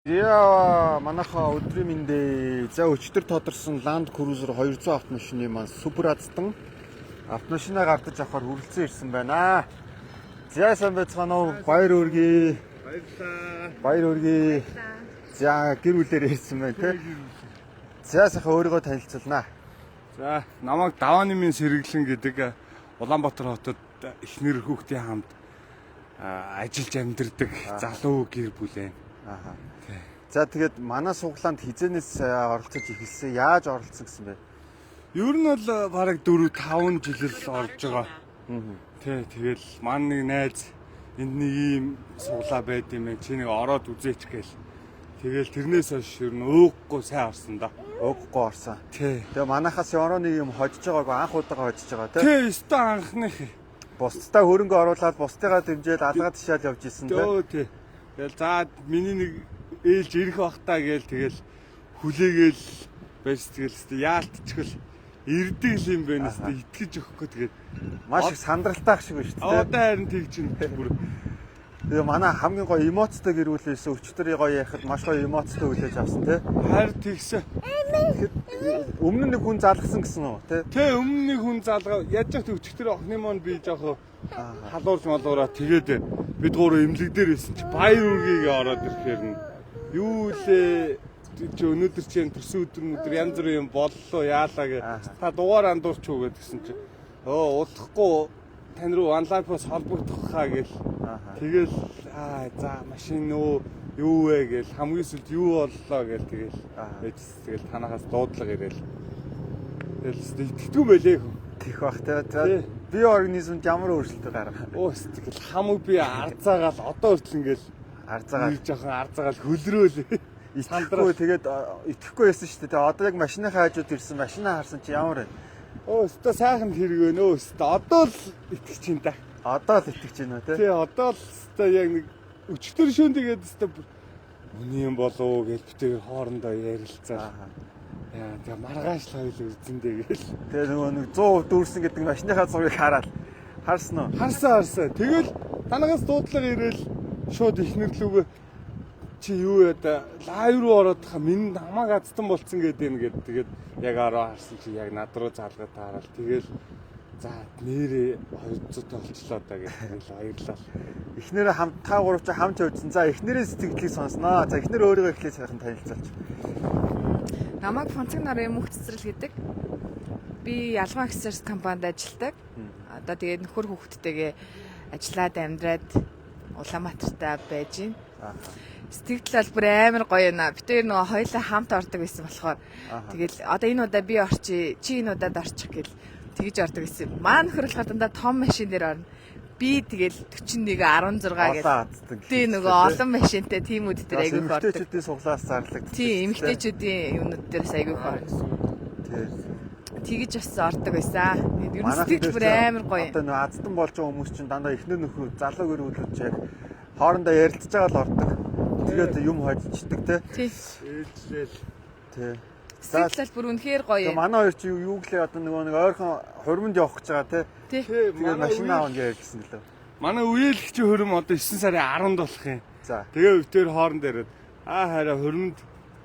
Яа, манайхаа өдрийн мэнд ээ. За, өчигдөр тодорсон Land Cruiser 200 автомашины маань супер азтан автомашина гардаж авахар хүрэлцэн ирсэн байна. За, сайн байцгаана уу? Баяр хүргэе. Баярлалаа. Баяр хүргэе. За, гэр бүлээр ирсэн байна те. За, сайхан өөрийгөө танилцуулнаа. За, намайг Давааны минь сэргэлэн гэдэг, Улаанбаатар хотод эхнэр хүүхдийн хамт ажиллаж амьдардаг залуу гэр бүл байна. Ааха. За, тэгээд манай суглаанд хэзээнээс оролцож эхэлсэн? Яаж оролцсон гэсэн бэ? Ер нь бол бараг 4 5 жил л орж байгаа. Тэ, тэгэл ман нэг найз энд нэг ийм суглаа байд юм байна. Чи нэг ороод үзээч гээл. Тэгэл тэрнээс хойш ер нь ууггүй сайн орсон да. Ууггүй орсон. Тэ. Тэгээ манайхаас ямар нэг юм хожиж байгаагүй, анх удаага хожиж байгаа те. Тэ, өстой анхных. Бусдаа хөрөнгө оруулаад, бусдыгаа дэмжээл, алгаа тишаал явж исэн те. Төө, тий. Тэгэл за, миний нэг ээлж ирэх бах та гээл, тэгэл хүлээгээл байж, тэгэл өстой яалтчгал ирдэг л юм байна, өстой итгэж өгөхгүй тэгээд. Маш их сандралтай шиг байна шүү дээ. Одоо харин тэгж юм бүр. Тэгээ манай хамгийн гоё эмоцтой гэр бүл байсан. Өчигдөр гоё яхад маш гоё эмоцтой хүлээж авсан те. Харин тэгсэн. Тэгэхэд өмнө нэг хүн залгасан гэсэн үү те. Тэ, өмнө нэг хүн залгаа яаж яах өчигдөр охины маань би жоох халуурж малуураа, тэгээд бид гурав эмнэлэг дээр байсан чи баяр үргийг ороод ирэхээр нь юу лээ чи, өнөөдөр чи энэ төрсөн өдөр өдөр янз бүрийн юм боллоо яалаа гэ, та дугаар андуурч уу гэдгсэн чи өө удахгүй тань руу OneLife-аас холбогдох хаа гэл, тэгэл аа за, машин нөө юу вэ гэл, хамгийн сүүлд юу боллоо гэл, тэгэл байж, тэгэл танахаас дуудлага ирээл, тэгэл итгэдэггүй байлээ хүн. Тех бах те. Тэгээ бие организмд ямар өөрчлөлт гаргах? Өө, тэгэл хамаг би арзаагаал одоо хүртэл ингээл Арзаагаал. нэг жоохон арзаагаал хөлрөөл. Итгэхгүй, тэгээд итгэхгүй байсан шүү дээ. Тэгээ одоо яг машиныхаа хажууд ирсэн, машинаа харсан чи ямар вэ? Өө, өстой сайхан хэрэг байна өө, өстой одоо л итгэж чинь та. Одоо л итгэж байна уу те. Тий, одоо л өстой яг нэг өчтөр шөн тэгээд өстой үний юм болов уу гэж битээр хоорондоо ярилцаа. Яа, тэгээ маргааш л хоёул үзэндээ гээл. Тэгээ нөгөө нэг 100% дүүрсэн гэдэг машиныхаа зургийг хараад харсан уу? Харсан, харсан. Тэгэл танагаас дуудлага ирээл шууд ихнэрлүүгээ чи юу яа да live руу ороод хаа минь намайг азтан болцсон гэдэг юм гээд, тэгээд яг ороо харсан чи яг над руу залгаад таарал, тэгэл за, нэрээ 200 болчлоо да гэж, тэгэл баярлал. Эхнэрээ хамт та гурав чи хамт явжсан. За, эхнэрээ сэтгэлийг сонсноо. За, эхнэр өөрийгөө эхлээд сайхан танилцуулж. Намайг Фонцог нарын мөх цэцэрлэг гэдэг. Би Ялган Accessories компанид ажилладаг. Одоо тэгээд нөхөр хүүхэдтэйгээ ажиллаад амьдраад Улаанбаатартай байж байна. Сэтгэл бол бүр амар гоё юм аа. Бид хоёр нөгөө хоёулаа хамт ордог байсан болохоор тэгэл одоо энэ удаа би орчие, чи энэ удаад орчих гэл тэгж ордог байсан. Маа нөхөр болохоор дандаа том машин дээр орно. Би тэгэл 41 16 гэл. Олон азтан. Тий, нөгөө олон машинтай тиймүүд дээр айгүй их ордог. Эмэгтэйчүүдийн суглаас зарлагддаг. Тий, эмэгтэйчүүдийн юмнууд дээрээс айгүй их орно. Тий. Тэгэж бас ордог байсан. Тэгээд ер нь Манайхан сэтгэл бүр дээр чинь амар гоё. Одоо нөгөө азтан болж байгаа хүмүүс чинь дандаа эхнэр нөхөр залуу гэр бүлүүд чи яг хоорондоо ярилцж байгаа л ордог. Тэгээд юм хожичдаг те. Тий. Ээлжлээл. Тий. За, Сэтгэл бол бүр үнэхээр гоё. тэгээ манай хоёр чи юу гэлээ, одоо нөгөө нэг ойрхон хурманд явах гэж байгаа те. Тий. Тий, Тэгээд манай машин үеэл аавна гэж ярьжсэн гэлээ. Манай үеэлэгч хөрөм одоо 9 сарын 10-нд болох юм. За. Тэгээ өвтөр хооронд яриад аа хараа хөрөмд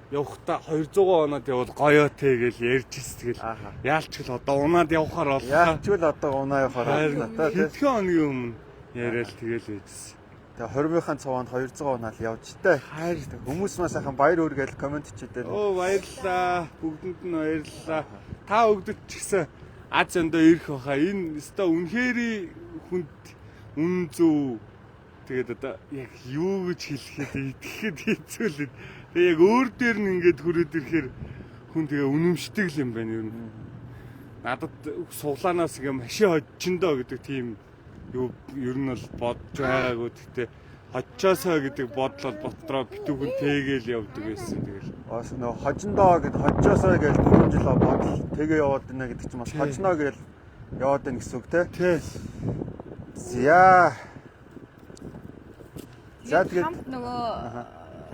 явахдаа 200 оноод явбал гоё те гэж ярьж тэгэл. Ааха. Яалч л одоо унаад явхаар боллоо. Яалч л одоо унаа явахаар Харин боллоо те. хэдхэн хоногийн өмнө яриад тэгэл байжсэн. Тэгээ хормынхаа цуваанд 200 унаал явж тээ. Хайр. Хүмүүс маа сайхан баяр хүргээл комент чидээ. Оо, баярлалаа. Бүгдэнд нь баярлалаа. Та өгдөд ч гэсэн аз зөндөө ирэх баха. Энэ өстой үнэхээр хүнд үн зөв. Тэгээд одоо яг юу гэж хэлэхэд итгэхэд хэцүү л. Тэгээ яг өөр дээр нь ингээд хүрээд ирэхээр хүн тэгээ үнэмшдэг л юм байна ер нь. Надад суглаанаас ингээ машин хожиндоо гэдэг тийм юу ер нь бол бодож байгаагүй. Гэхдээ хожоосоо гэдэг бодол бол ботроо битүүхэн тэгээл явдаг байсан тэгэл. Бас нөө хожиндоо гэд, хожоосоо гэж 4 жил бодол тэгээ яваад байна гэдэг чинь бас хожино гэж яваад байна гэсэн үг те. Тий. За. За, Тэгээд тэгээд хамт нөгөө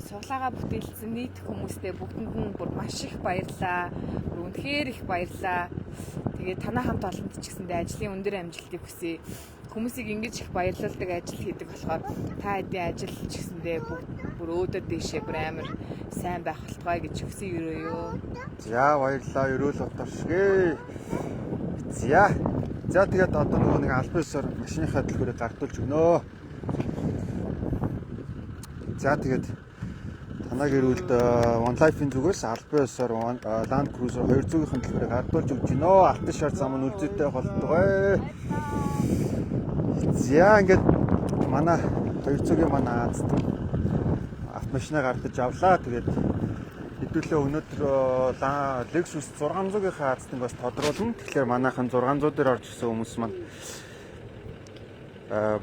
суглаагаа бүтээлсэн нийт хүмүүстэй бүгдэнд нь бүр маш их баярлаа. Бүр үнэхээр их баярлаа. Тэгээд танай хамт олонд ч гэсэндээ ажлын өндөр амжилтыг хүсье. Хүмүүсийг ингэж их баярлуулдаг ажил хийдэг болохоор та хэдийн ажил ч гэсэндээ бүгд бүр өөдөө дээшээ бүр амар сайн байх болтугай гэж хүсэн өрөөё. За, баярлалаа. Ерөөл утаршгэ. За. За, тэгээд одоо нөгөө нэг албан ёсоор машиныхаа дэлгүүрийг гардуулж өгнө. За, тэгээд танаа гэрүүлд One Life-ийн зүгээс албан ёсоор Land Cruiser 200-ийн дэлгүүрийг гардуулж өгч гинөө. Алтан шар зам нь үлзийтэй холдгой. За, ингээд манай 200-ийн манай азтан автомашина гардаж авлаа. Тэгээд хэдүүлээ өнөөдөр Lexus 600-ийнхаа азтанг бас тодруулна. Тэгэхээр манайхан 600 дээр орж ирсэн хүмүүс маань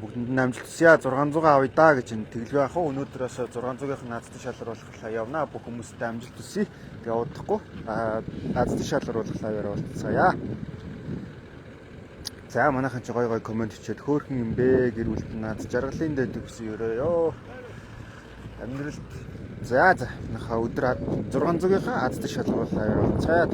бүгдэнд нь амжилт хүсье. 600 авъя да гэж энэ тэглэв яах вэ? Өнөөдрөөс 600-ийн азтан шалгаруулах явна. Бүх хүмүүстээ амжилт хүсье. Тэгээ удахгүй азтан шалгаруулах live аар уулзцаая. За, манайхан чи гой гой comment бичээд хөөхөн юм бэ, гэр бүлд нь над жаргалын дэд хүсэн өрөөё. Амьдралд за за манайхаа өдөр 600-ийнхаа азтан шалгаруулах live аар уулзцаая.